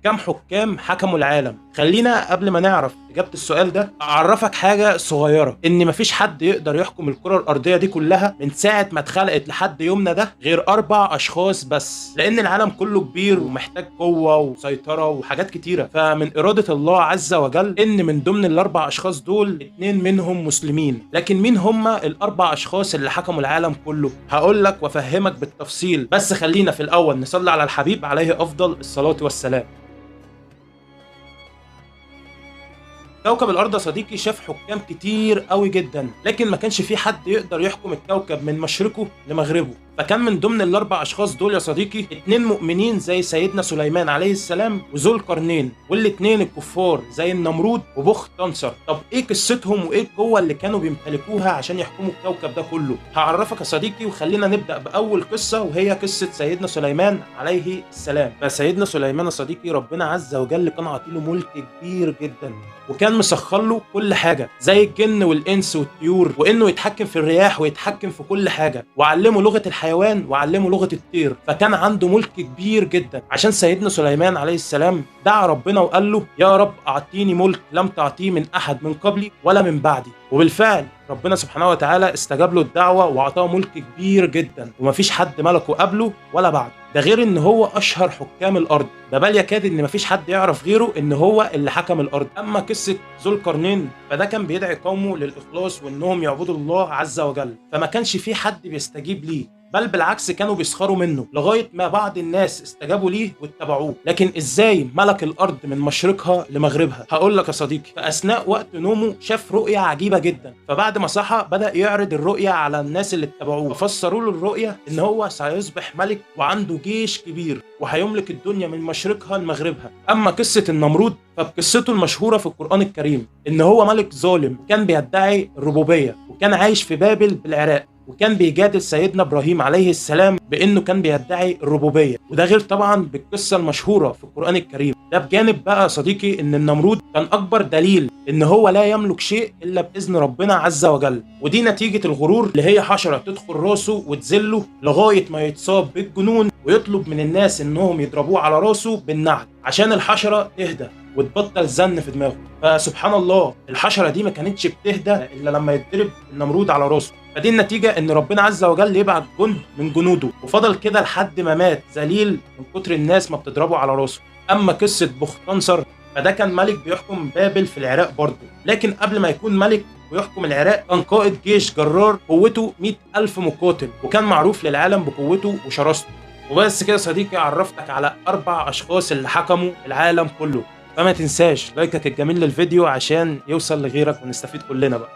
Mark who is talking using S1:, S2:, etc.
S1: كم حكام حكموا العالم؟ خلينا قبل ما نعرف إجابة السؤال ده أعرفك حاجة صغيرة، إن مفيش حد يقدر يحكم الكرة الأرضية دي كلها من ساعة ما اتخلقت لحد يومنا ده غير 4 أشخاص بس، لأن العالم كله كبير ومحتاج قوة وسيطرة وحاجات كتيرة. فمن إرادة الله عز وجل إن من ضمن ال4 أشخاص دول 2 منهم مسلمين. لكن مين هما ال4 أشخاص اللي حكموا العالم كله؟ هقول لك وأفهمك بالتفصيل، بس خلينا في الأول نصلي على الحبيب عليه أفضل الصلاة والسلام. كوكب الارض يا صديقي شاف حكام كتير قوي جدا، لكن ما كانش في حد يقدر يحكم الكوكب من مشرقة لمغربه. فكان من ضمن ال4 اشخاص دول يا صديقي 2 مؤمنين زي سيدنا سليمان عليه السلام وذو القرنين، والاثنين الكفار زي النمرود وبخت نصر. طب ايه قصتهم وايه القوة اللي كانوا بيمتلكوها عشان يحكموا الكوكب ده كله؟ هعرفك يا صديقي، وخلينا نبدا باول قصة وهي قصة سيدنا سليمان عليه السلام. فسيدنا سليمان يا صديقي ربنا عز وجل كان عاطيله ملك كبير جدا، وكان مسخر له كل حاجة زي الجن والانس والطيور، وانه يتحكم في الرياح ويتحكم في كل حاجة، وعلمه لغة الحيوان وعلمه لغة الطير. فكان عنده ملك كبير جدا. عشان سيدنا سليمان عليه السلام دعا ربنا وقال له: يا رب اعطيني ملك لم تعطيه من احد من قبلي ولا من بعدي. وبالفعل ربنا سبحانه وتعالى استجاب له الدعوة وأعطاه ملك كبير جدا، ومفيش حد ملكه قبله ولا بعده. ده غير ان هو اشهر حكام الارض، ده بل يكاد ان مفيش حد يعرف غيره ان هو اللي حكم الارض. اما قصة ذو القرنين فده كان بيدعي قومه للاخلاص وانهم يعبدوا الله عز وجل، فما كانش في حد بيستجيب ليه، بل بالعكس كانوا بيسخروا منه، لغاية ما بعض الناس استجابوا ليه واتبعوه. لكن ازاي ملك الارض من مشرقها لمغربها؟ هقول لك يا صديقي، فاثناء وقت نومه شاف رؤية عجيبة جدا، فبعد ما صحى بدا يعرض الرؤية على الناس اللي اتبعوه، ففسروا له الرؤية ان هو سيصبح ملك وعنده جيش كبير وهيملك الدنيا من مشرقها لمغربها. اما قصة النمرود فبقصته المشهورة في القران الكريم ان هو ملك ظالم كان بيدعي الربوبية، وكان عايش في بابل بالعراق، وكان بيجادل سيدنا ابراهيم عليه السلام بانه كان بيدعي الربوبية، وده غير طبعا بالقصة المشهورة في القران الكريم. ده بجانب بقى يا صديقي ان النمرود كان اكبر دليل ان هو لا يملك شيء الا باذن ربنا عز وجل، ودي نتيجة الغرور اللي هي حشرة تدخل راسه وتذله لغاية ما يتصاب بالجنون ويطلب من الناس انهم يضربوه على راسه بالنعل عشان الحشرة تهدى وتبطل زن في دماغه. فسبحان الله الحشرة دي ما كانتش بتهدى الا لما يتضرب النمرود على راسه. فدي النتيجة ان ربنا عز وجل يبعت جند من جنوده، وفضل كده لحد ما مات ذليل من كتر الناس ما بتضربه على راسه. اما قصة بختنصر فده كان ملك بيحكم بابل في العراق برضه، لكن قبل ما يكون ملك ويحكم العراق كان قائد جيش جرار قوته 100,000 مقاتل، وكان معروف للعالم بقوته وشراسته. وبس كده صديقي، عرفتك على 4 أشخاص اللي حكموا العالم كله. فما تنساش لايكك الجميل للفيديو عشان يوصل لغيرك ونستفيد كلنا بقى.